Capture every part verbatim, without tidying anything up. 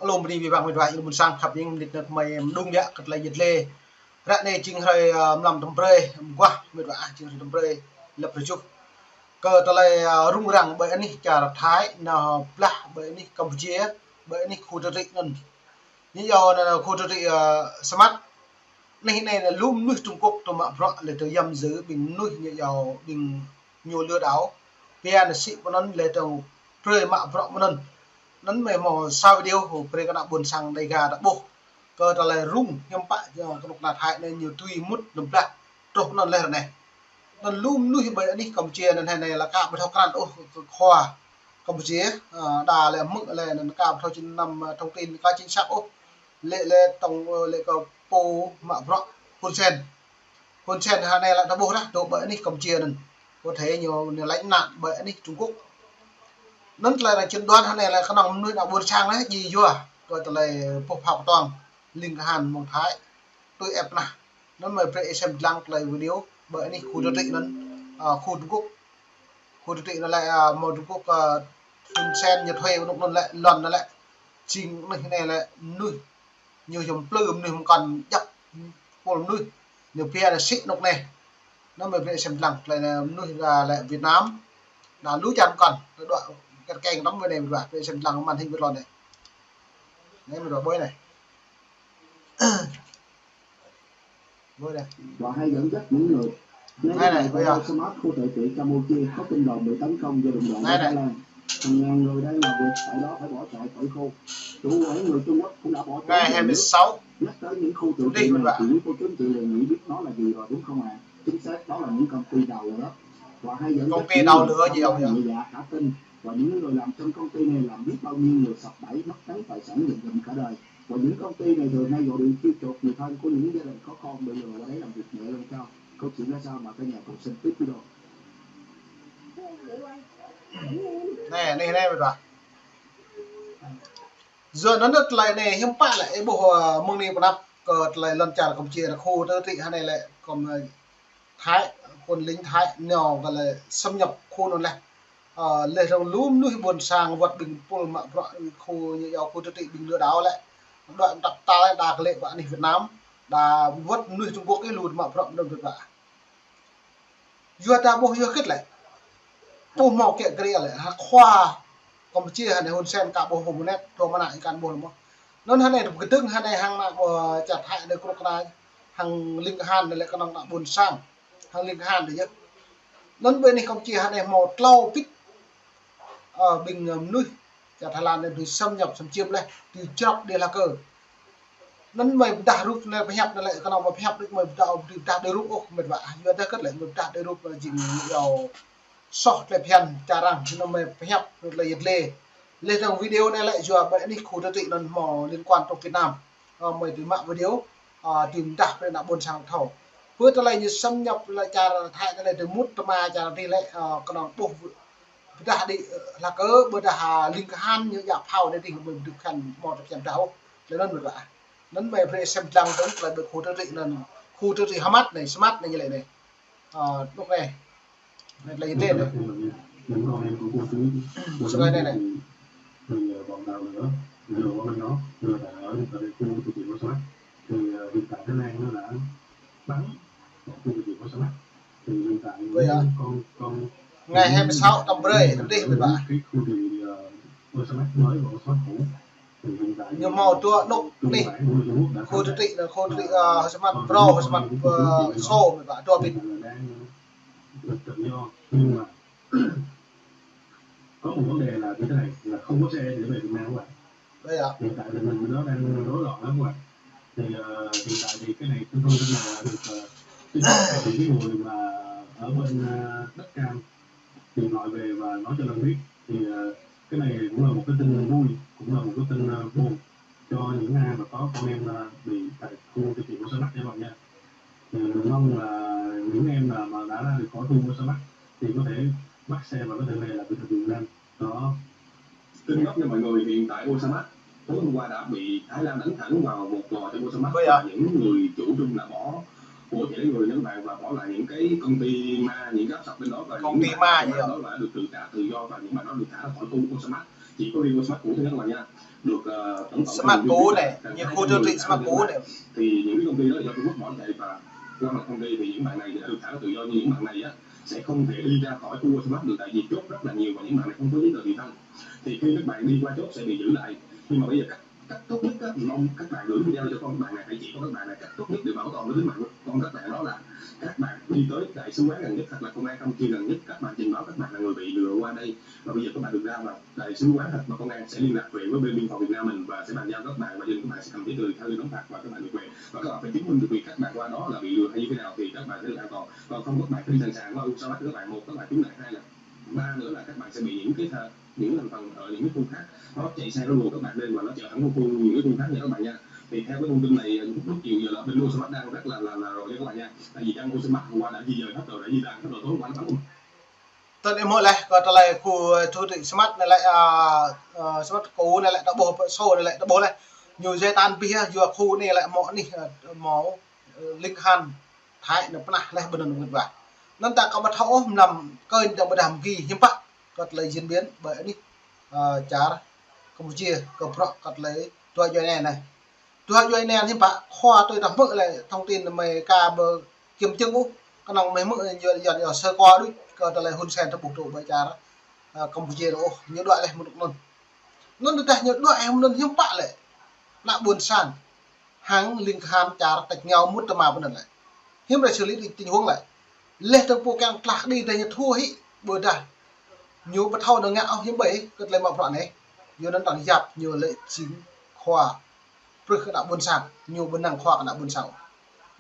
Alum bơni abih bang mĕt wa, ih lŏm ƀôn sang khăp ing, mơnit năk mơi mơđung biă kơ tơlơi yet lê. Ră anai jing hrơi, ơ, mlam tơm brơi, mơguah mĕt wa, jing hrơi tơm brơi, lăp rơjuh. Kơ tơlơi, ơ, rŭng răng ƀơi anih čar Thái, nao blah ƀơi anih Campuchia, ƀơi anih khu tự trị anŭn. Ñu yua anŭn khu tự trị, ơ, Samăt. Anih anai lu mơnuih Trung Quốc tŭ mă bruă lĕ tŭ yăm dư ƀing mơnuih ñu yua ƀing ñu lừa đảo. Pia nao sĭ pơ anŭn lĕ tŭ brơi mă bruă mơ̆n anŭn. Anŭn mơi hmâo sa video hơbrơi kơ ană ƀôn sang Dega ta ƀuh. Kơ tơlơi rŭng hiam pă, ơ, kơnuk kơna Thái anai ñu tui mŭt nao blah truh anŭn leh ră anai. Anŭn lu mơnuih ƀơi anih Campuchia anŭn hơnai lĕ ka ƀu thâo krăn ôh kơ khua Campuchia, ơ, đa lĕ mơ̆ng lĕ anŭn ka ƀu thâo jing năm, ơ, thông tin ka chính xác ôh. Lĕ lĕ tong, ơ, lĕ kơ pô mă bruă Hun Sen. Hun Sen hơnai lĕ ta ƀuh lah, dŏ ƀơi anih Campuchia anŭn. Có thể ñu, ñu lánh nạn ƀơi anih Trung Quốc. Anŭn tơlơi arăng chân đoán hơnai lĕ kơnơ̆ng mơnuih ană ƀôn sang anai jing yua kơ tơlơi pơpha pơtuang ling kơhan mơ̆ng Thái. Tui ĕp nah. Anŭn mơi brơi ih sem lăng tơlơi video ƀơi anih khu tự trị anŭn, ơ, khu Trung Quốc. Khu tự trị anŭn lĕ, ơ, mơ̆ng Trung Quốc, ơ, Hun Sen ñu thuê anŭn, anŭn lĕ, lŏn anŭn lĕ. Jing anih anai lĕ mơnuih ñu yôm plư mơnuih mơkŏn djăp pôl mơnuih. Ñu pia nao sĭ anŭn anai. Anŭn mơi brơi sem lăng tơlơi anai mơnuih lĕ, lĕ Việt Nam. Đa lu čar mơkŏn, đa dŏ kĕt keng tơm ƀơi anai mĕt wa, brơi sem lăng màn hình ƀơi lŏn anai. Anai mĕt wa ƀơi anai. Ƀơi anai. Và hay dẫn dắt những người. Ngay Anai, anai, anai, ƀơi anai. Smart khu tự trị Campuchia có tin đồn bị tấn công do đồng bọn Anai, Thái Lan. Hàng ngàn người đang làm việc tại đó phải bỏ chạy khỏi khu. Chủ quản người Trung Quốc cũng đã bỏ trốn về nước. Ngày hai mươi sáu tháng tư. Nhắc tới những khu tự trị này thì quý cô chú anh chị đều nghĩ biết nó là gì rồi đúng không ạ? Chính xác, đó là những công ty đào lửa. Và hay dẫn dắt những người tham gia nhẹ dạ cả tin. Và những người làm trong công ty này làm biết bao nhiêu người sập bẫy, mất trắng tài sản, giật gân cả đời. Và những công ty này thường hay gọi điện chiêu chọc người thân của những gia đình có con bị lừa qua đấy làm việc nhẹ lương cao. Câu chuyện ra sao mà cả nhà cùng xem tiếp video. Anai, anai, anai, mĕt wa. Yua anŭn tơlơi anai hiam pă lĕ, ih ƀuh, ơ, mơ̆ng anai pơ anăp kơ tơlơi lŏn čar Campuchia, khu tự trị hơnai lĕ, kơ, ơ, Thái, quân lính Thái, ñu kơ lĕ xâm nhập khu anŭn leh. Ơ, leh rŏng lu mơnuih ƀôn sang wơ̆t ƀing pôl mă bruă khu ñu yua khu tự trị ƀing lừa đảo lĕ. Đuaĭ tăp tal đa kơ lĕ ƀơi anih Việt Nam, đa wơ̆t mơnuih Trung Quốc ih lu mă bruă mơ̆n mĕt wa. Yua ta ƀuh yua hơget lĕ. Ƀuh hmâo kiă kriê lĕ, ha khua Campuchia hơnai Hun Sen ka ƀuh hmâo mơnet, dua mơnă ih kăn ƀuh lĕ mơ̆n. Anŭn hơnai kơdơ̆ng hơnai hăng ană ƀuh čar Thái anai kơnuk kơna, hăng ling kơhan anai lĕ kơnơ̆ng ană ƀôn sang. Hăng ling kơhan anai yơh. Anŭn ƀơi anih Campuchia hơnai hmâo klâo pĭt, ơ, ƀing, ơ, mơnuih čar Thái Lan anai dưi xâm nhập, xâm chiếm leh, dưi črŏk đĭ hla kơ. Anŭn mơi pơdah rup anai pơhiăp anai lĕ, kơnơ̆ng mơi pơhiăp đôč mơi pơdah, dưi pơdah đơi rup ôh mĕt wa. Yua dah hơget lĕ mơi pơdah đơi rup anai jing yua soh tơlơi phiăn čar arăng, anŭn mơi pơhiăp tơlơi yet lê. Leh dơ̆ng video anai lĕ yua ƀơi anih khu tự trị anŭn hmâo liên quan trong Việt Nam. Ơ, mơi dưi mă video, ơ, dưi pơdah brơi ană ƀôn sang thâo. Pơ tơlơi ñu xâm nhập lĕ čar Thái anai lĕ dưi mŭt tơma čar adih lĕ, ơ, kơnơ̆ng ƀuh pơdah đĭ, ơ, hla kơ, ƀôdah, ơ, ling kơhan ñu djă phao anai adih mơi dưi khăn hmâo tơlơi phiăn pơdah ôh. Leh anŭn mĕt wa. Anŭn mơi brơi sem lăng dơ̆ng tơlơi ƀơi khu tự trị anŭn, khu tự trị Hamat anai, Smart anai ñu lĕ anai. Ơ, anŭn anai. Anai tơlơi yet lê anai. Sơ khai anai anai. Thì, ờ, bọn đào lửa, lửa của mình đó, lửa đã ở tại khu tự trị của Smart. Thì, ờ, hiện tại Thái Lan nó đã bắn vào khu tự trị của Smart. Thì hiện tại con, con Ngày hai mươi sáu tháng mười, đi mười ba. Cái khu tự trị, ờ, của Smart mới và của Smart cũ. Thì hiện tại Ñu hmâo dua anŭn anai. Khu tự trị là khu tự trị, ờ, Smart Pro, Smart, ờ, Show mĕt wa, dua pĭt. Đang, ờ, tự do, nhưng mà có một vấn đề là như thế này, là không có xe để về Việt Nam các bạn. Đây ạ. Hiện tại là mình nó đang rối loạn lắm các bạn. Thì, ờ, hiện tại thì cái này, cái thông tin này là được, ờ, xin phép từ cái người mà ở bên, ờ, Đất Cam điện thoại về và nói cho Lân biết. Thì, ờ, cái này cũng là một cái tin vui, cũng là một cái tin, ờ, buồn cho những ai mà có con em, ờ, bị tại khu tự trị của Sa Mát nha các bạn nha. Thì mình mong là những em là mà đã ra được khỏi khu của Sa Mát thì có thể bắt xe và có thể về lại Việt Nam. Đó. Tin gấp nha mọi người, hiện tại Uasamat tối hôm qua đã bị Thái Lan đánh thẳng vào một lò trong Uasamat và những người chủ trương là bỏ của chạy lấy người lên mạng và bỏ lại những cái công ty ma, những cái áp sập bên đó và những bạn đó là được tự trả tự do và những bạn đó được thả ra khỏi khu Uasamat. Chỉ có riêng Smart cũ thôi nhé các bạn nha. Được ờ, tổng cộng Smart cũ này, như khu đô thị Smart cũ này. Thì những cái công ty đó là do Trung Quốc bỏ chạy và qua mặt công ty thì những bạn này đã được thả tự do, như những bạn này á, sẽ không thể đi ra khỏi khu Smart được, tại vì chốt rất là nhiều và những bạn này không có giấy tờ tùy thân. Thì khi các bạn đi qua chốt sẽ bị giữ lại. Nhưng mà bây giờ cách cách tốt nhất á, mong các bạn gửi video cho con bạn này, hãy chỉ cho các bạn này cách tốt nhất để bảo toàn cái tính mạng của con các bạn, đó là các bạn đi tới đại sứ quán gần nhất hoặc là công an Campuchia gần nhất, các bạn trình báo các bạn là người bị lừa qua đây và bây giờ các bạn được ra vào đại sứ quán hoặc là công an sẽ liên lạc về với bên biên phòng Việt Nam mình và sẽ bàn giao các bạn và gia đình các bạn sẽ cầm giấy tờ theo đóng phạt và các bạn được về, và các bạn phải chứng minh được việc các bạn qua đó là bị lừa hay như thế nào thì các bạn sẽ được an toàn. Còn không, các bạn phải đi sẵn sàng qua u sao các bạn, một các bạn trốn nạn, hai là ba nữa là các bạn sẽ bị những cái th- những thành phần ở những cái khu khác nó chạy xe nó lùa các bạn lên và nó chở thẳng vô khu những cái khu khác nha các bạn nha. Thì theo cái thông tin này, lúc chiều giờ là bên Smart đang rất là là là rồi nha các bạn nha, tại vì căn Smart hôm qua đã di dời hết rồi, đã di tản hết rồi, tối hôm qua nó bắn. Tơl em hmư̆ leh, kơ tơlơi khu đô thị Smart anai lĕ, à, à, Smart cũ anai lĕ, ta ƀuh, sô anai lĕ, ta ƀuh leh. Ñu djai tan pih yơh, yua khu anai lĕ mơ̆ anih, à, mơ̆, à, ling han Thái anai pơnah leh bơnăn wơ̆t wa. Anŭn ta kơ ƀu thâo ôh mlam kơ ñu ta ƀu đah mơgi hiư̆m pă kơ tơlơi diễn biến ƀơi anih, à, čar Campuchia, kơ bruă kơ tơlơi dua djuai ania anai. Dua djuai ania anai hiư̆m pă, khua tui ta hmư̆ lĕ thông tin mơi ka ƀu kiểm chứng ôh, kơnơ̆ng mơi hmư̆ yua, yua, yua sơ qua đôč kơ tơlơi Hun Sen ta ƀuh tŭ ƀơi čar, à, Campuchia ôh, ñu đuaĭ leh mơ̆ng anŭn. Anŭn tơdah ñu đuaĭ mơ̆ng anŭn hiư̆m pă lĕ ană ƀôn sang hăng ling han čar tač rơngiao mŭt tơma pơ anŭn lĕ. Hiư̆m rai xử lý tình huống lĕ. Leh tơ̆ng pô kiăng tlah kơđi tơdah ñu thua hĭ, ƀôdah ñu ƀu thâo nao ngă ôh hiư̆m ƀơi kơ tơlơi mă bruă anai. Yua anŭn tơ̆ng yap ñu lĕ jing khua prưh kơ ană ƀôn sang, ñu ƀu năng khua kơ ană ƀôn sang.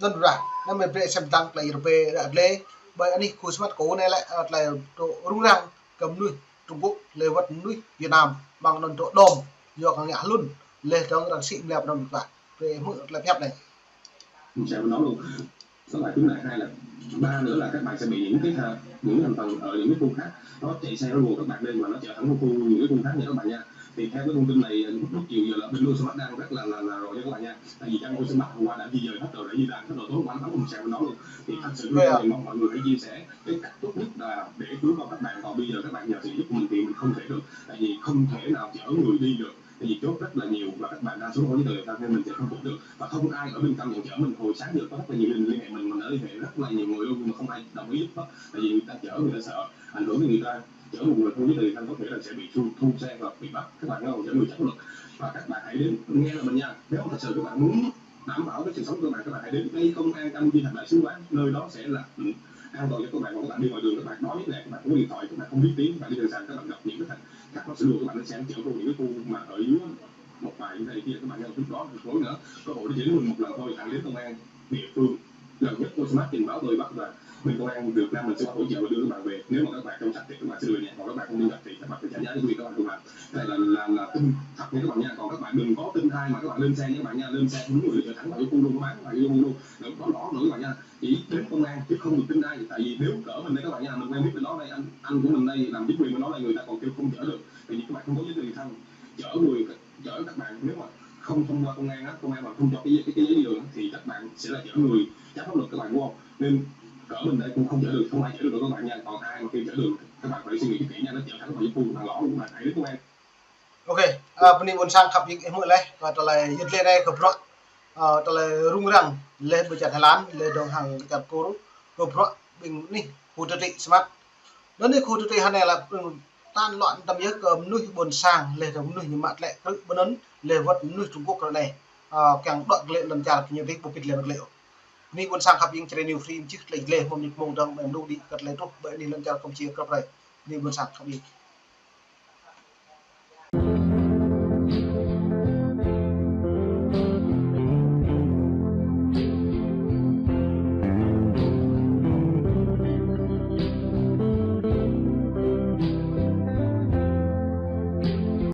Anŭn ră, anăm mơi brơi sem tăng tơlơi rơbê ră lĕ, ƀơi anih khu Smart cũ anai lĕ, tơlơi tŭ rŭng răng kơ mơnuih Trung Quốc, lĕ wơ̆t mơnuih Việt Nam, mơ̆ng anŭn tŭ đom, yua kơ ngă hlŭn, lĕ dŏng răng sĭ mlep anŭn kơ. Brơi hmư̆ tơlơi pơhiăp anai. Sao nó luôn. Đó là chúng lại hai là ba nữa là các bạn sẽ bị những cái tha- những thành phần ở những cái khu khác nó chạy xe nó lùa các bạn lên và nó chở thẳng vô khu những cái khu khác nha các bạn nha. Thì theo cái thông tin này, lúc chiều giờ là bên Smart đang rất là là là rồi nha các bạn nha, tại vì căn Smart hôm qua đã di dời hết rồi, đã di tản hết rồi, tối hôm qua nó bắn không sao nó luôn. Thì thật sự thì mong mọi người hãy chia sẻ cái cách tốt nhất là để cứu con các bạn, còn bây giờ các bạn nhờ sự giúp mình thì mình không thể được, tại vì không thể nào chở người đi được. Tại vì chốt rất là nhiều và các bạn đa số không có giấy tờ tùy thân nên mình sẽ không cản được. Và không ai ở bên cạnh nhận chở mình. Hồi sáng giờ có rất là nhiều người liên hệ mình, mình đã liên hệ rất là nhiều người luôn nhưng mà không ai đồng ý giúp hết. Tại vì người ta chở, người ta sợ ảnh hưởng đến người ta. Chở một người không có giấy tờ tùy thân có thể là sẽ bị thu, thu xe và bị bắt. Các bạn nghe không? Chở người trái pháp luật. Và các bạn hãy đến nghe là mình nha. Nếu mà thật sự các bạn muốn đảm bảo cái sự sống của các bạn, các bạn hãy đến ngay công an Campuchia hoặc đại sứ quán, nơi đó sẽ là, ừ, an toàn cho các bạn. Còn các bạn đi ngoài đường, các bạn đói nè, các bạn không có điện thoại, các bạn không biết tiếng, các bạn đi đường xa, các bạn gặp những cái thằng thắt nó sẽ lùa các bạn lên xe, nó chở vô những cái khu mà ở dưới một vài cái này kia, các bạn nghe, lúc đó rối nữa. Cơ hội để chỉ mình một lần thôi, hãy đến công an địa phương gần nhất của Smart trình báo tôi bắt và bên công an Việt Nam mình sẽ hỗ trợ và đưa các bạn về. Nếu mà các bạn trong sạch thì các bạn sẽ được về nhà, còn các bạn không trong sạch thì các bạn phải trả giá cái quyền các bạn không làm. Cái này là là là tin thật nha các bạn nha. Còn các bạn đừng có tin ai mà các bạn lên xe nha các bạn nha. Lên xe không đúng người thì chở thẳng vào vô khu luôn, bán vào vô khu luôn. Đừng có lỏ nữa các bạn nha. Chỉ đến công an chứ không được tin ai, tại vì nếu cỡ mình đây các bạn nha, mình quen biết bên đó đây, anh anh của mình đây làm chính quyền bên đó đây, người ta còn kêu không chở được, tại vì các bạn không có giấy tờ tùy thân. Chở người, chở các bạn nếu mà không thông qua công an á, công an mà không cho cái cái cái giấy đi đường á, thì các bạn sẽ là chở người trái pháp luật các bạn, đúng không? Nên cỡ mình đây cũng không chở được, không ai chở được đâu các bạn nha. Còn ai mà kêu chở được, các bạn phải suy nghĩ kỹ nha, nó chở thẳng vào vô khu, các bạn lỏ luôn, các bạn hãy đến công an. Ok, à, bơni ƀôn sang khăp ying ih hmư̆ leh, kơ tơlơi yơh lĕ anai kơ bruă, à, tơlơi rŭng răng, leh ƀơi čar Thái Lan, leh dŏng hăng čar Kur, kơ bruă ƀing anih khu đô thị Smart. Anŭn anih khu đô thị anai lĕ, ƀing tan loạn tơm yơh kơ mơnuih ƀôn sang, leh dŏng mơnuih ñu mă tơlơi krư̆ ƀơi anŭn, leh wơ̆t mơnuih Trung Quốc ră anai. À, kiăng đuaĭ glaĭ lŏn čar kơ ñu dih ƀu pĭt leh mă tơlơi ôh. Bơni ƀôn sang khăp ying, Jrai News Free mơčih tơlơi dleh mơ̆ng mơnit mơ̆ng dơ̆ng mơ̆ng lu đĭ kơ tơlơi truh ƀơi anih lŏn čar Campuchia krăp rai. Bơni ƀôn sang khăp ying.